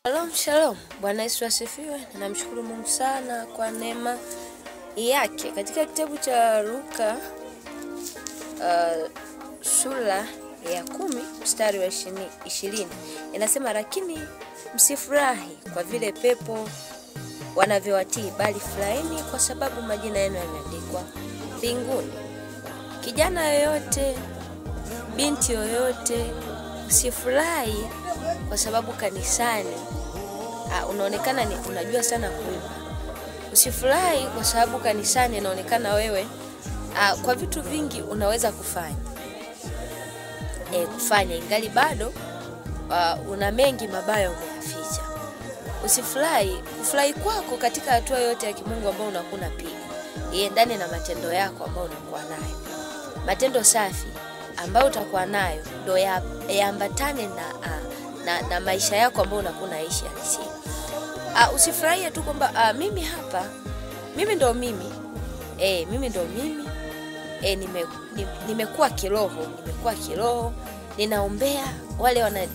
Shalom, shalom. Bwana Yesu asifiwe. Ninamshukuru Mungu sana kwa neema yake. Katika kitabu cha Luka sura ya 10 mstari wa 20 inasema, lakini msifurahi kwa vile pepo wanavyowatii, bali furahini kwa sababu majina yenu yameandikwa mbinguni. Kijana yoyote, binti yoyote, usifurahi kwa sababu kanisani unaonekana ni unajua sana kuimba. Usifurahi kwa sababu kanisani inaonekana wewe kwa vitu vingi unaweza kufanya. Kufanya ingali bado una mengi mabaya umeyaficha. Usifurahi, kufurahi kwako katika hatua yote ya kimungu ambayo unakuwa unapiga iendane na matendo yako ambayo unakuwa nayo. Matendo safi ambayo utakuwa nayo ndio yaambatane na maisha yako ambayo unakuwa unaishi halisi. Usifurahie tu kwamba mimi hapa, mimi ndo mimi. Mimi ndo mimi. Nimekuwa kiroho, nimekuwa kiroho, ninaombea wale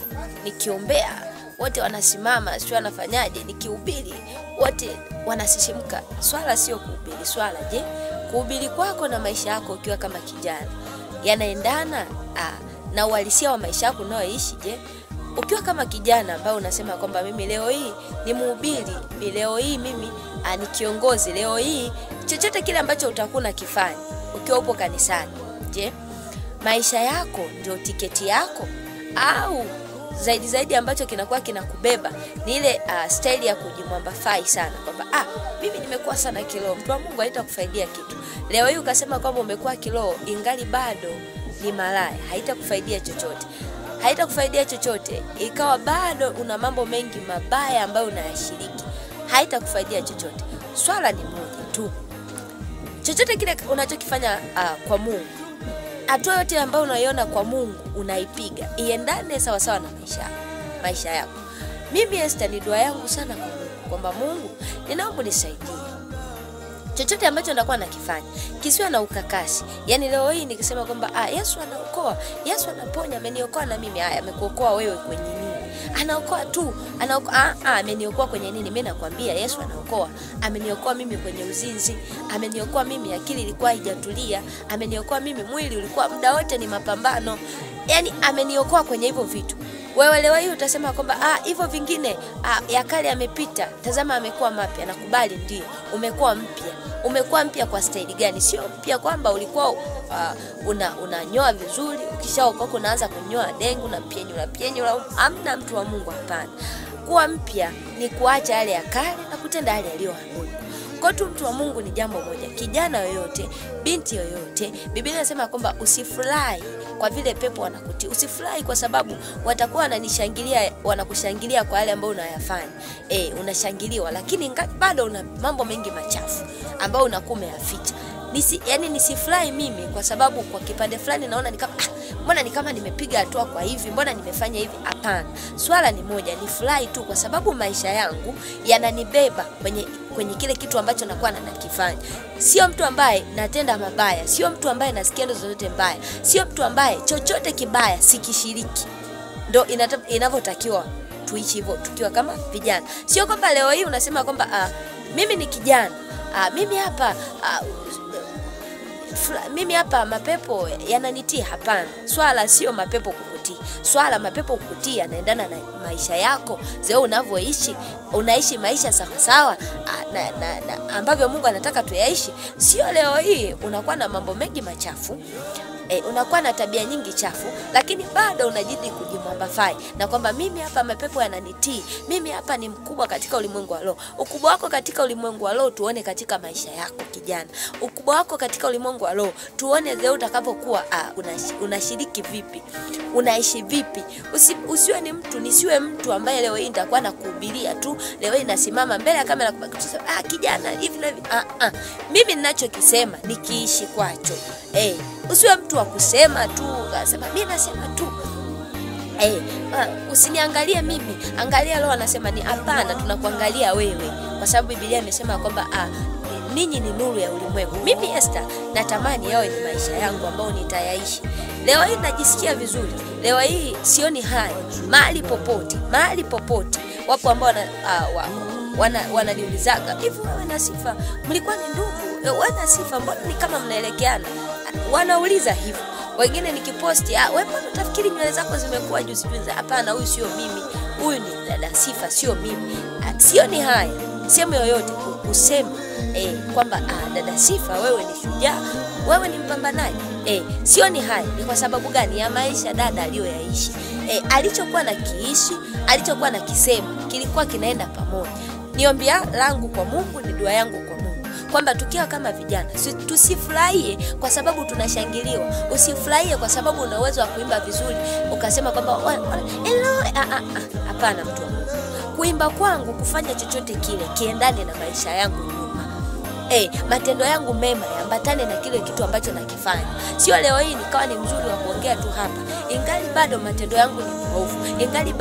nikiombea wote wanasimama, sio wanafanyaje, nikihubiri wote wanasisimka. Swala sio kuhubiri, swala je, kuhubiri kwako na maisha yako ukiwa kama kijana yanaendana na uhalisia wa maisha yako unayoishi? Je, ukiwa kama kijana ambaye unasema kwamba mimi leo hii ni mhubiri, leo hii mimi ni kiongozi, leo hii chochote kile ambacho utakuwa unakifanya ukiwa upo kanisani, je, maisha yako ndio tiketi yako? Au zaidi ambacho kinakuwa kinakubeba ni ile style ya kujimwambafai sana kwamba mimi nimekuwa sana kiroho. Mtu wa Mungu haitakufaidia kitu. Leo hii ukasema kwamba umekuwa kiroho ingali bado ni malaya, haitakufaidia chochote. Haitakufaidia chochote. Ikawa bado una mambo mengi mabaya ambayo unayashiriki, haitakufaidia chochote. Swala ni moja tu. Chochote kile unachokifanya kwa Mungu, hatua yote ambayo unaiona kwa Mungu unaipiga, iendane sawa sawa na maisha yako. Mimi Esther, ni dua yangu sana kwa Mungu kwamba Mungu, ninaomba unisaidie. Chochote ambacho nakuwa nakifanya kisiwe na ukakasi. Yaani leo hii nikisema kwamba Yesu anaokoa, Yesu anaponya, ameniokoa na mimi. Haya, amekuokoa wewe kwenye nini? Anaokoa tu, anaokoa. Ameniokoa kwenye nini? Mimi nakwambia Yesu anaokoa. Ameniokoa mimi kwenye uzinzi, ameniokoa mimi akili ilikuwa haijatulia, ameniokoa mimi mwili ulikuwa muda wote ni mapambano. Yaani ameniokoa kwenye hivyo vitu. Wewe leo hii utasema kwamba hivyo vingine ya kale yamepita, tazama amekuwa mapya. Nakubali, ndio umekuwa mpya. Umekuwa mpya kwa staili gani? Sio mpya kwamba ulikuwa unanyoa vizuri, ukishaokoka unaanza kunyoa dengu na pienyula. Hamna, mtu wa Mungu, hapana. Kuwa mpya ni kuacha yale ya kale na kutenda yale yaliyo ya Mungu. Kwa tu mtu wa Mungu ni jambo moja. Kijana yoyote, binti yoyote, Biblia inasema kwamba usifurahi kwa vile pepo wanakutii. Usifurahi kwa sababu watakuwa wananishangilia, wanakushangilia kwa yale ambayo unayafanya. Unashangiliwa lakini bado una mambo mengi machafu ambayo unakuwa umeyaficha. Yaani nisifurahi mimi kwa sababu kwa kipande fulani naona ni kama mbona ni kama nimepiga hatua kwa hivi, mbona nimefanya hivi? Hapana. Swala ni moja, nifurahi tu kwa sababu maisha yangu yananibeba kwenye kile kitu ambacho nakuwa nakifanya. Sio mtu ambaye natenda mabaya, sio mtu ambaye nasikia ndoto zote mbaya, sio mtu ambaye chochote kibaya sikishiriki. Ndio inavyotakiwa tuishi hivyo tukiwa kama vijana. Sio kwamba leo hii unasema kwamba mimi ni kijana, mimi hapa mimi hapa mapepo yananitii. Hapana. Swala sio mapepo kukutii. Swala mapepo kukutii yanaendana na maisha yako. Zeo unavyoishi, unaishi maisha sawa sawa na ambavyo Mungu anataka tuyaishi. Sio leo hii unakuwa na mambo mengi machafu, unakuwa na tabia nyingi chafu, lakini bado unajidi kujimwambafai na kwamba mimi hapa mapepo yananitii, mimi hapa ni mkubwa katika ulimwengu wa roho. Ukubwa wako katika ulimwengu wa roho tuone katika maisha yako kijana. Ukubwa wako katika ulimwengu wa roho tuone leo utakapokuwa unashiriki vipi, unaishi vipi. Usiwe ni mtu, nisiwe mtu ambaye leo hii nitakuwa nakuhubiria tu, leo hii nasimama mbele ya kamera kusema kijana hivi na hivi. Mimi ninachokisema nikiishi kwacho. Usiwe mtu wa kusema tu, ukasema mimi nasema tu. Usiniangalie mimi, angalia roho anasema ni. Hapana, tunakuangalia wewe kwa sababu Biblia imesema kwamba ninyi ni nuru ya ulimwengu. Mimi Esther natamani yawe ni maisha yangu ambayo nitayaishi. Leo hii najisikia vizuri. Leo hii sioni haya mahali popote, mahali popote Wapo ambao wananiulizaga hivi, wewe na Sifa mlikuwa ni ndugu? Wewe na Sifa mbona ni kama mnaelekeana? Wanauliza hivyo. Wengine nikiposti, wewe mbona utafikiri nywele zako zimekuwa juzi juzi? Hapana, huyu sio mimi. Huyu ni dada Sifa, sio mimi. Sio ni haya sehemu yoyote kusema kwamba dada Sifa wewe ni shujaa, wewe ni mpambanaji. Sio ni haya. Ni kwa sababu gani? Ya maisha dada aliyoyaishi. Alichokuwa na kiishi, alichokuwa na kisema kilikuwa kinaenda pamoja. Ni ombi langu kwa Mungu, ni dua yangu kwa Mungu kwamba tukiwa kama vijana tusifurahie kwa sababu tunashangiliwa. Usifurahie kwa sababu una uwezo wa kuimba vizuri ukasema kwamba hello. Hapana, mtu wa Mungu. Kuimba kwangu, kufanya chochote kile kiendane na maisha yangu nyuma. Matendo yangu mema yaambatane na kile kitu ambacho nakifanya. Sio leo hii nikawa ni mzuri wa kuongea tu hapa, ingali bado matendo yangu ni maovu, ingali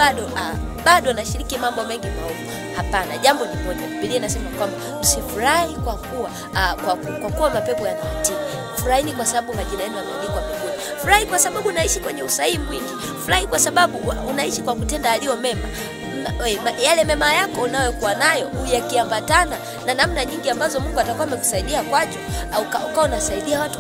bado nashiriki mambo mengi maovu. Hapana, jambo ni moja. Biblia inasema kwamba msifurahi kwa kuwa mapepo yanawatii. Furahini kwa sababu majina yenu yameandikwa mbinguni. Furahi kwa sababu unaishi kwenye usahihi mwingi. Furahi kwa sababu unaishi kwa kutenda yaliyo mema. Yale mema yako unayokuwa nayo yakiambatana na namna nyingi ambazo Mungu atakuwa amekusaidia kwacho, ukawa unasaidia watu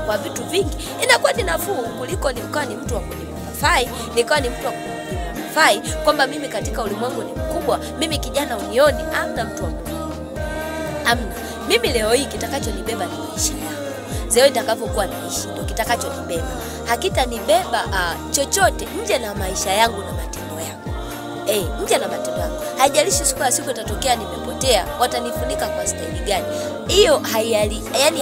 kwa vitu vingi, inakuwa ni nafuu kuliko nikawa ni mtu wa kujifai, nikawa ni mtu wa kujifai kwamba mimi katika ulimwengu ni mkubwa, mimi kijana unioni. Amna, mtu wa Mungu, amna. Mimi leo hii kitakachonibeba ni maisha yangu. Leo nitakavyokuwa naishi ndio kitakachonibeba. Hakitanibeba chochote nje na maisha yangu na matendo yangu. Nje na matendo yangu. Haijalishi siku ya siku itatokea nimepotea, watanifunika kwa staili gani. Hiyo yani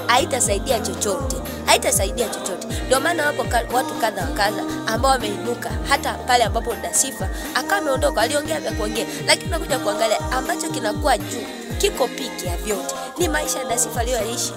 haitasaidia chochote. Haitasaidia chochote. Ndio maana wapo watu kadha wa kadha ambao wameinuka hata pale ambapo Dada Sifa akawa ameondoka, aliongea vya kuongea, lakini unakuja kuangalia ambacho kinakuwa juu kiko piki ya vyote ni maisha ya Dada Sifa aliyoishi.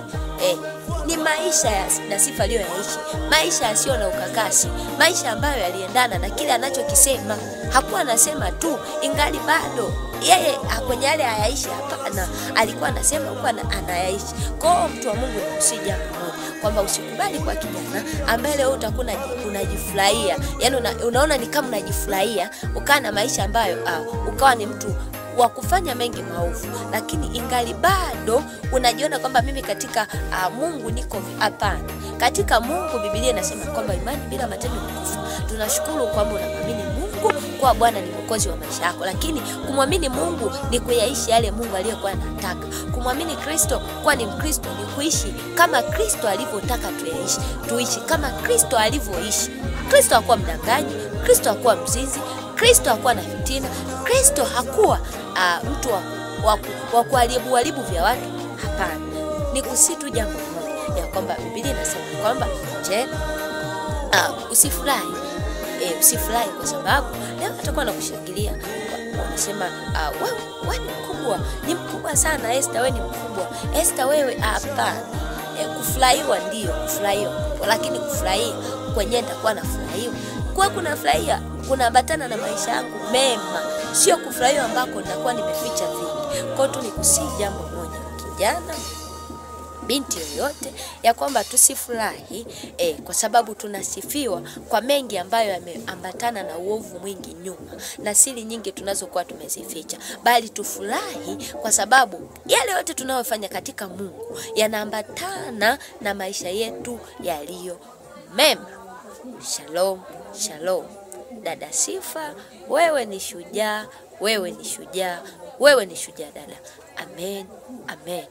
Ni maisha ya Dada Sifa aliyoyaishi, maisha yasiyo na ukakasi, maisha ambayo yaliendana na kile anachokisema. Hakuwa anasema tu ingali bado yeye kwenye yale hayaishi. Hapana, alikuwa anasema huko anayaishi. Kwa hiyo mtu wa Mungu, ni jambo moja kwamba usikubali kwa kijana ambaye leo utakuwa unajifurahia, yani unaona ni kama unajifurahia ukaa na maisha ambayo ukawa ni mtu wa kufanya mengi maovu, lakini ingali bado unajiona kwamba mimi katika Mungu niko. Hapana, katika Mungu Biblia inasema kwamba imani bila matendo ni kufa. Tunashukuru kwamba unamwamini Mungu kwa Bwana ni Mwokozi wa maisha yako, lakini kumwamini Mungu ni kuyaishi yale Mungu aliyokuwa anataka. Kumwamini Kristo kwa ni Mkristo ni kuishi kama Kristo alivyotaka tuyaishi, tuishi kama Kristo alivyoishi. Kristo hakuwa mdanganyi, Kristo hakuwa mzinzi, Kristo hakuwa na fitina, Kristo hakuwa mtu wa kuharibu vya watu. Hapana. Ni kusitu jambo moja ya kwamba Biblia inasema kwamba je, usifurahi. Usifurahi kwa sababu leo watakuwa wanakushangilia, wanasema wewe ni mkubwa, ni mkubwa sana Esther, wewe ni mkubwa Esther, wewe. Hapana. Kufurahiwa ndio kufurahiwa, lakini kufurahia kwenyewe nitakuwa nafurahiwa kwa kuna furahia kunaambatana na maisha yangu mema, sio kufurahia ambako nitakuwa nimeficha vingi. Kwa hiyo tu nikusihi jambo moja, kijana, binti yoyote, ya kwamba tusifurahi kwa sababu tunasifiwa kwa mengi ambayo yameambatana na uovu mwingi nyuma na siri nyingi tunazokuwa tumezificha, bali tufurahi kwa sababu yale yote tunayofanya katika Mungu yanaambatana na maisha yetu yaliyo mema. Shalom, shalom. Dada Sifa, wewe ni shujaa, wewe ni shujaa, wewe ni shujaa dada. Amen, amen.